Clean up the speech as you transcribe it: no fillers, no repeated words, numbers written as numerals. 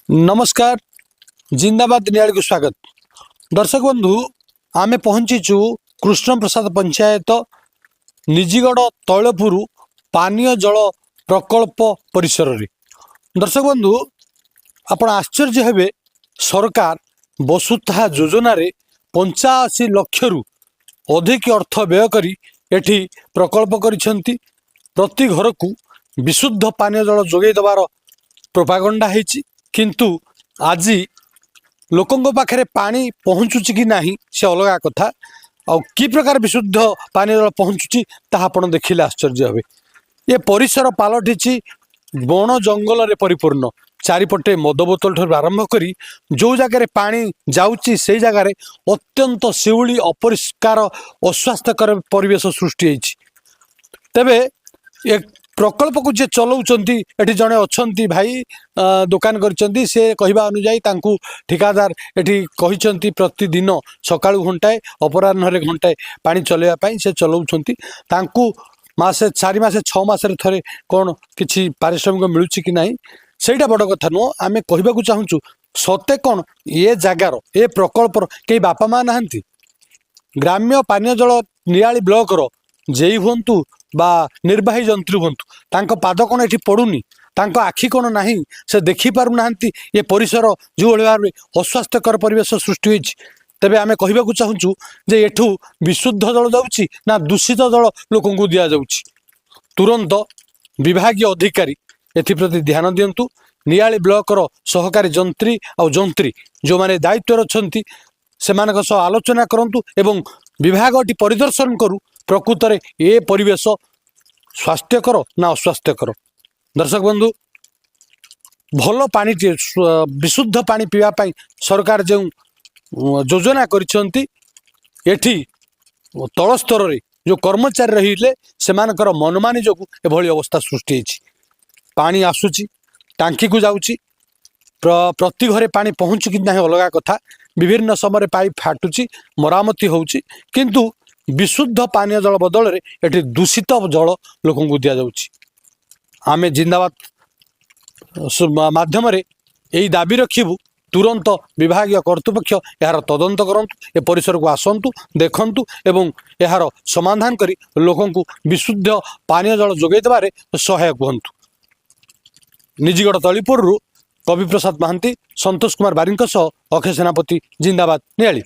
ନମସ୍କାର, ଜିନ୍ଦାବାଦ ନିଆଳିକୁ ସ୍ୱାଗତ। ଦର୍ଶକ ବନ୍ଧୁ, ଆମେ ପହଞ୍ଚିଛୁ କୃଷ୍ଣପ୍ରସାଦ ପଞ୍ଚାୟତ ନିଜିଗଡ଼ ତୈଳପୁର ପାନୀୟ ଜଳ ପ୍ରକଳ୍ପ ପରିସରରେ। ଦର୍ଶକ ବନ୍ଧୁ, ଆପଣ ଆଶ୍ଚର୍ଯ୍ୟ ହେବେ, ସରକାର ବସୁଧା ଯୋଜନାରେ 85 ଲକ୍ଷରୁ ଅଧିକ ଅର୍ଥ ବ୍ୟୟ କରି ଏଠି ପ୍ରକଳ୍ପ କରିଛନ୍ତି। ପ୍ରତି ଘରକୁ ବିଶୁଦ୍ଧ ପାନୀୟ ଜଳ ଯୋଗାଇ ଦେବାର ପ୍ରୋପାଗଣ୍ଡା ହେଇଛି। କିନ୍ତୁ ଆଜି ଲୋକଙ୍କ ପାଖରେ ପାଣି ପହଞ୍ଚୁଛି କି ନାହିଁ ସେ ଅଲଗା କଥା, ଆଉ କି ପ୍ରକାର ବିଶୁଦ୍ଧ ପାନୀୟ ଜଳ ପହଞ୍ଚୁଛି ତାହା ଆପଣ ଦେଖିଲେ ଆଶ୍ଚର୍ଯ୍ୟ ହେବେ। ଏ ପରିସର ପାଲଟିଛି ବଣ ଜଙ୍ଗଲରେ ପରିପୂର୍ଣ୍ଣ। ଚାରିପଟେ ମଦ ବୋତଲ ଠାରୁ ଆରମ୍ଭ କରି ଯେଉଁ ଜାଗାରେ ପାଣି ଯାଉଛି, ସେଇ ଜାଗାରେ ଅତ୍ୟନ୍ତ ଶିଉଳି, ଅପରିଷ୍କାର, ଅସ୍ୱାସ୍ଥ୍ୟକର ପରିବେଶ ସୃଷ୍ଟି ହେଇଛି। ତେବେ ଏ ପ୍ରକଳ୍ପକୁ ଯିଏ ଚଲାଉଛନ୍ତି, ଏଠି ଜଣେ ଅଛନ୍ତି ଭାଇ, ଦୋକାନ କରିଛନ୍ତି। ସେ କହିବା ଅନୁଯାୟୀ ତାଙ୍କୁ ଠିକାଦାର ଏଠି କହିଛନ୍ତି ପ୍ରତିଦିନ ସକାଳୁ ଘଣ୍ଟାଏ, ଅପରାହ୍ନରେ ଘଣ୍ଟାଏ ପାଣି ଚଲାଇବା ପାଇଁ। ସେ ଚଲାଉଛନ୍ତି। ତାଙ୍କୁ ମାସେ, 4 ମାସ, 6 ମାସରେ ଥରେ କ'ଣ କିଛି ପାରିଶ୍ରମିକ ମିଳୁଛି କି ନାହିଁ, ସେଇଟା ବଡ଼ କଥା ନୁହଁ। ଆମେ କହିବାକୁ ଚାହୁଁଛୁ, ସତେ କ'ଣ ଏ ଜାଗାର, ଏ ପ୍ରକଳ୍ପର କେହି ବାପା ମା ନାହାନ୍ତି? ଗ୍ରାମ୍ୟ ପାନୀୟ ଜଳ ନିଆଳି ବ୍ଲକର ଜେଇ ହୁଅନ୍ତୁ ବା ନିର୍ବାହୀ ଯନ୍ତ୍ରୀ ହୁଅନ୍ତୁ, ତାଙ୍କ ପାଦ କ'ଣ ଏଠି ପଡ଼ୁନି? ତାଙ୍କ ଆଖି କ'ଣ ନାହିଁ? ସେ ଦେଖିପାରୁନାହାନ୍ତି ଏ ପରିସର ଯେଉଁଭଳି ଭାବରେ ଅସ୍ୱାସ୍ଥ୍ୟକର ପରିବେଶ ସୃଷ୍ଟି ହୋଇଛି? ତେବେ ଆମେ କହିବାକୁ ଚାହୁଁଛୁ ଯେ ଏଠୁ ବିଶୁଦ୍ଧ ଜଳ ଯାଉଛି ନା ଦୂଷିତ ଜଳ ଲୋକଙ୍କୁ ଦିଆଯାଉଛି? ତୁରନ୍ତ ବିଭାଗୀୟ ଅଧିକାରୀ ଏଥିପ୍ରତି ଧ୍ୟାନ ଦିଅନ୍ତୁ। ନିଆଳି ବ୍ଲକର ସହକାରୀ ଯନ୍ତ୍ରୀ ଆଉ ଯନ୍ତ୍ରୀ ଯେଉଁମାନେ ଦାୟିତ୍ୱରେ ଅଛନ୍ତି, ସେମାନଙ୍କ ସହ ଆଲୋଚନା କରନ୍ତୁ ଏବଂ ବିଭାଗଟି ପରିଦର୍ଶନ କରୁ, ପ୍ରକୃତରେ ଏ ପରିବେଶ ସ୍ୱାସ୍ଥ୍ୟକର ନା ଅସ୍ୱାସ୍ଥ୍ୟକର। ଦର୍ଶକ ବନ୍ଧୁ, ଭଲ ପାଣିଟିଏ, ବିଶୁଦ୍ଧ ପାଣି ପିଇବା ପାଇଁ ସରକାର ଯେଉଁ ଯୋଜନା କରିଛନ୍ତି, ଏଠି ତଳ ସ୍ତରରେ ଯେଉଁ କର୍ମଚାରୀ ରହିଲେ, ସେମାନଙ୍କର ମନମାନି ଯୋଗୁଁ ଏଭଳି ଅବସ୍ଥା ସୃଷ୍ଟି ହେଇଛି। ପାଣି ଆସୁଛି, ଟାଙ୍କିକୁ ଯାଉଛି, ପ୍ରତି ଘରେ ପାଣି ପହଞ୍ଚୁ କି ନାହିଁ ଅଲଗା କଥା। ବିଭିନ୍ନ ସମୟରେ ପାଇପ୍ ଫାଟୁଛି, ମରାମତି ହେଉଛି, କିନ୍ତୁ ବିଶୁଦ୍ଧ ପାନୀୟ ଜଳ ବଦଳରେ ଏଠି ଦୂଷିତ ଜଳ ଲୋକଙ୍କୁ ଦିଆଯାଉଛି। ଆମେ ଜିନ୍ଦାବାଦ ମାଧ୍ୟମରେ ଏଇ ଦାବି ରଖିବୁ, ତୁରନ୍ତ ବିଭାଗୀୟ କର୍ତ୍ତୃପକ୍ଷ ଏହାର ତଦନ୍ତ କରନ୍ତୁ, ଏ ପରିସରକୁ ଆସନ୍ତୁ, ଦେଖନ୍ତୁ ଏବଂ ଏହାର ସମାଧାନ କରି ଲୋକଙ୍କୁ ବିଶୁଦ୍ଧ ପାନୀୟ ଜଳ ଯୋଗାଇ ଦେବାରେ ସହାୟକ ହୁଅନ୍ତୁ। ନିଜିଗଡ଼ ତଳିପୁରରୁ କବି ପ୍ରସାଦ ମହାନ୍ତି, ସନ୍ତୋଷ କୁମାର ବାରିଙ୍କ ସହ ଅକ୍ଷୟ ସେନାପତି, ଜିନ୍ଦାବାଦ ନିଆଳି।